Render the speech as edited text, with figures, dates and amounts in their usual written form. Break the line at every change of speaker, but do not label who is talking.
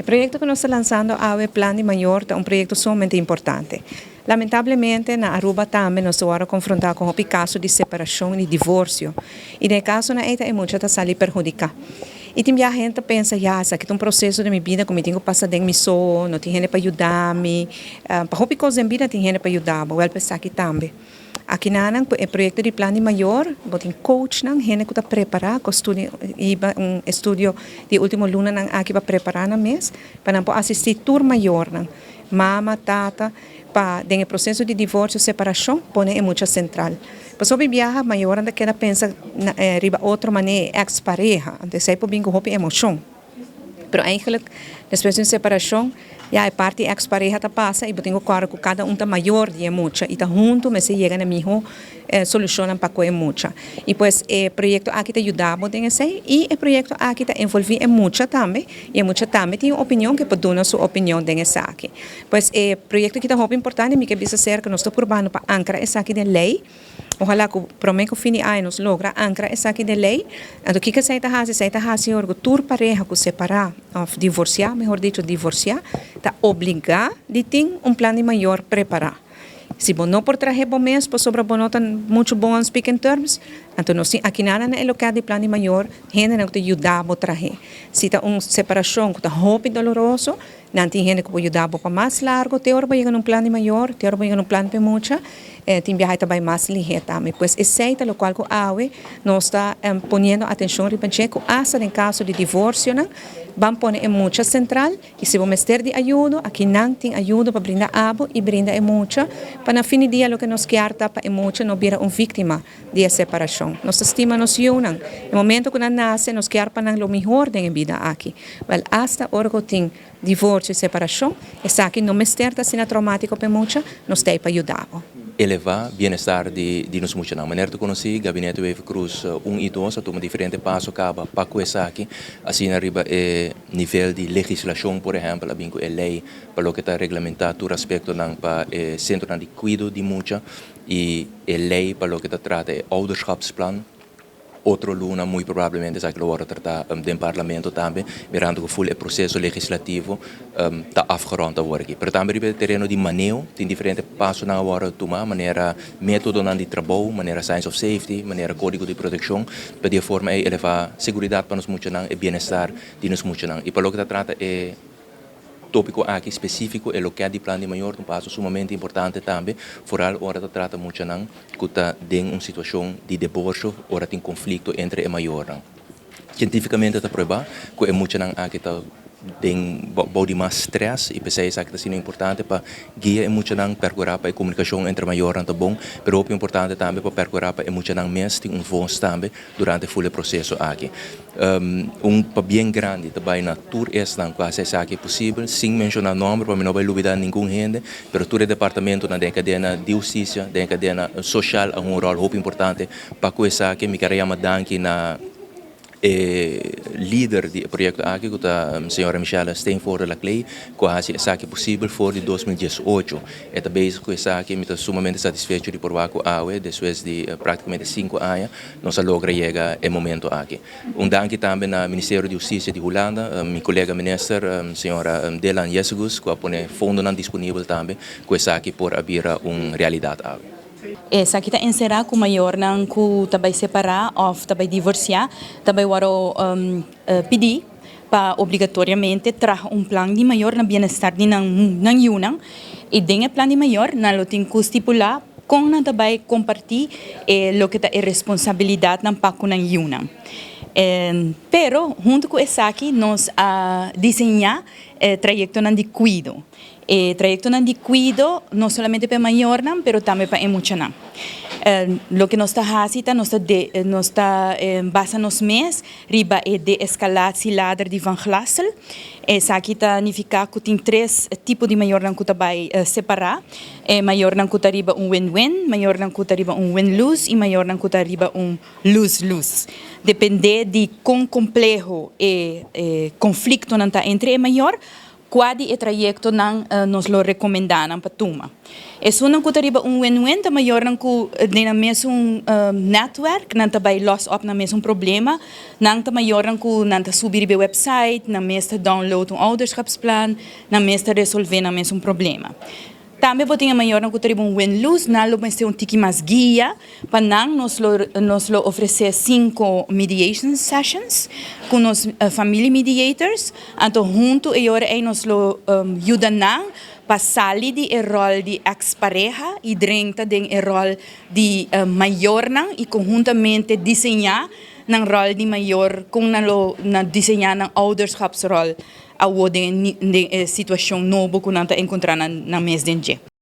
Proyecto cu nos ta lanzando awe, Plan di Mayor, ta un proyecto sumamente importante. Lamentablemente, na Aruba tambe nos ta wordo confronta cu hopi caso di separacion y divorcio. Y den casonan ey e mucha ta sali perhudica. Y tin biaha hende ta pensa, "Ja, esaki ta un proceso di mi bida, cu mi tin cu pasa den mi so, no tin hende pa yuda mi." Pa hopi cos den bida tin hende pa yuda, wel, pa esaki tambe. Aki nan, e proyecto di Plan di Mayor, bo tin coach nan, hende cu ta prepara, cu studio, un estudio di ultimo lunanan aki pa prepara nan mes, pa nan asisti tur mayor nan, mama, tata, pa den proceso di divorcio, separacion, pone e mucha central. Pasobra biaha, mayor anda keda pensa riba otro manera, ex pareha, anto esey por bin cu hopi emocion. Pero eigenlijk, despues di un separacion, ja, e parti ex pareha ta pasa y bo tin cu cada un ta mayor di mucha y ta hunto, mester yega na miho solucion pa cu mucha. Y pues e proyecto aki ta yuda den esey y e proyecto aki ta envolvi e mucha tambe y e mucha tambe tin un opinion, cu por duna su opinion den esaki. Pues e proyecto aki ta hopi importante, mi kier bisa cu nos ta probando pa ancra esaki den ley. Ojalá cu prome cu fin di aña nos logra ancra esaki den ley. Anto, kico esey ta haci? Esey ta haci ora tur pareha cu separa of divorcia, mihor dicho, divorcia, ta obliga di tin un Plan di Mayor prepara. Si bo no por traha bo mes, pasobra bo no ta mucho bon on speaking terms, anto nos tin aki na e local di Plan di Mayor, hende nan ta yuda bo traha. Si ta un separacion cu ta hopi doloroso, nan tin hende cu por yuda bo pa mas largo, te ora yega un Plan di Mayor, te ora yega un plan pa mucha, tin biaha tambe mas lihe tambe. Pues esey ta locual cu awe nos ta poniendo atencion riba dje, cu hasta den caso di divorcio, nan, ban pone e mucha central y si bo mester di ayudo, aki nan tin ayudo pa brinda abo y brinda e mucha, pa na fin di dia loke nos kier ta pa e mucha no bira un victima di separacion. Nos stima nos yiunan. Na momento cu nan nace, nos kier pa nan lo mihor den bida aki. Wel, hasta ora cu tin divorcio y separacion, esaki no mester ta asina traumatico pa mucha, nos t'ey pa yuda.
Eleva bienestar di nos mucha. Na manera cu conoci, Gabinete Wever-Croes 1 y 2 a tuma diferente paso caba pa cu esaki, asina riba e nivel di legislacion, por ehempel, a bin cu e ley pa loke ta reglamenta tur aspecto nan pa centro di cuido di mucha y e ley pa loke ta trata e ouderschapsplan. Otro luna, muy probablemente, esaki lo wordo trata den parlamento tambe, mirando cu full e proceso legislativo ta afgerond awor aki. Pero tambe riba tereno di maneho, tin diferente pasonan awor tuma, manera metodo nan di trabou, manera signs of safety, manera codigo di proteccion, pa di forma ey eleva seguridad pa nos muchanan y bienestar di nos muchanan. Y pa loke ta trata e topico aki specifico, e loke di Plan di Mayor, un paso sumamente importante tambe, vooral ora ta trata muchanan cu ta den un situacion di divorcio, ora tin conflicto entre e mayornan. Cientificamente ta proba cu e muchanan aki ta den bou di mas stress y p'esey esaki ta asina importante pa guia e muchanan, percura pa e comunicacion entre mayornan ta bon, pero hopi importante tambe pa percura pa e muchanan mes tin un voz tambe durante full e proceso aki. Un pabien grandi tambe na tur esnan cu a haci esaki posibel, sin menciona nomber pa mi no bay lubida ningun hende, pero tur e departamentonan den cadena di husticia, den cadena social, un rol hopi importante pa cu esaki. Mi kier yama danki na e lider di e proyecto aki, cu ta señora Michelle Steenvoorde Laclé, cu a haci esaki posibel for di 2018. E ta bezig cu esaki, mi ta sumamente satisfecho di por cu awe, despues di practicamente 5 aña, nos a logra yega e momento aki. Un danki tambe na Ministerio di Husticia di Hulanda, mi colega minister, señora Dilan Yeşilgöz, cu a pone fondonan disponibel tambe, cu esaki por a bira un realidad awe.
Esaki ta encera cu mayornan cu ta bay separa of ta bay divorcia, ta bay wordo pidi pa obligatoriamente traha un Plan di Mayor na bienestar di nan yiunan y den e Plan di Mayor nan lo tin cu stipula con nan ta bay comparti loke ta e responsabilidad nan pa cu nan yiunan. Pero hunto cu esaki nos a diseña trayectonan di cuido. E trayectonan di cuido no solamente pa mayornan, pero tambe pa e muchanan. Loke nos ta haci ta nos ta basa nos mes riba e de-escalatieladder di Van Glassel. Esaki ta significa cu tin tres tipo di mayornan cu ta bay separa. Mayornan cu ta riba un win-win, mayornan cu ta riba un win-lose y mayornan cu ta riba un lose-lose. Depende di con compleho e conflictonan ta entre e mayor, Cua di e trayectonan nos lo recomenda nan pa tuma. Esunnan cu ta riba un win-win ta mayornan cu den nan mesun netwerk, nan ta bay los op nan mesun problema, nan ta mayornan cu nan ta subi riba e website, nan mes ta download un ouderschapsplan, nan mes ta resolve nan mesun problema. Tambe bo tin e mayornan cu ta riba un win-lose, nan lo mester un tiki mas guia, pa nan nos lo ofrece cinco mediation sessions cu nos family mediators, anto hunto e ora ey nos lo yuda nan pa sali di e rol di ex-pareha y drenta den e rol di mayornan y conhuntamente diseña nan rol di mayor, con nan lo na diseña nan ouderschapsrol awo den situacion nobo cu nan ta encontra nan mes den dje.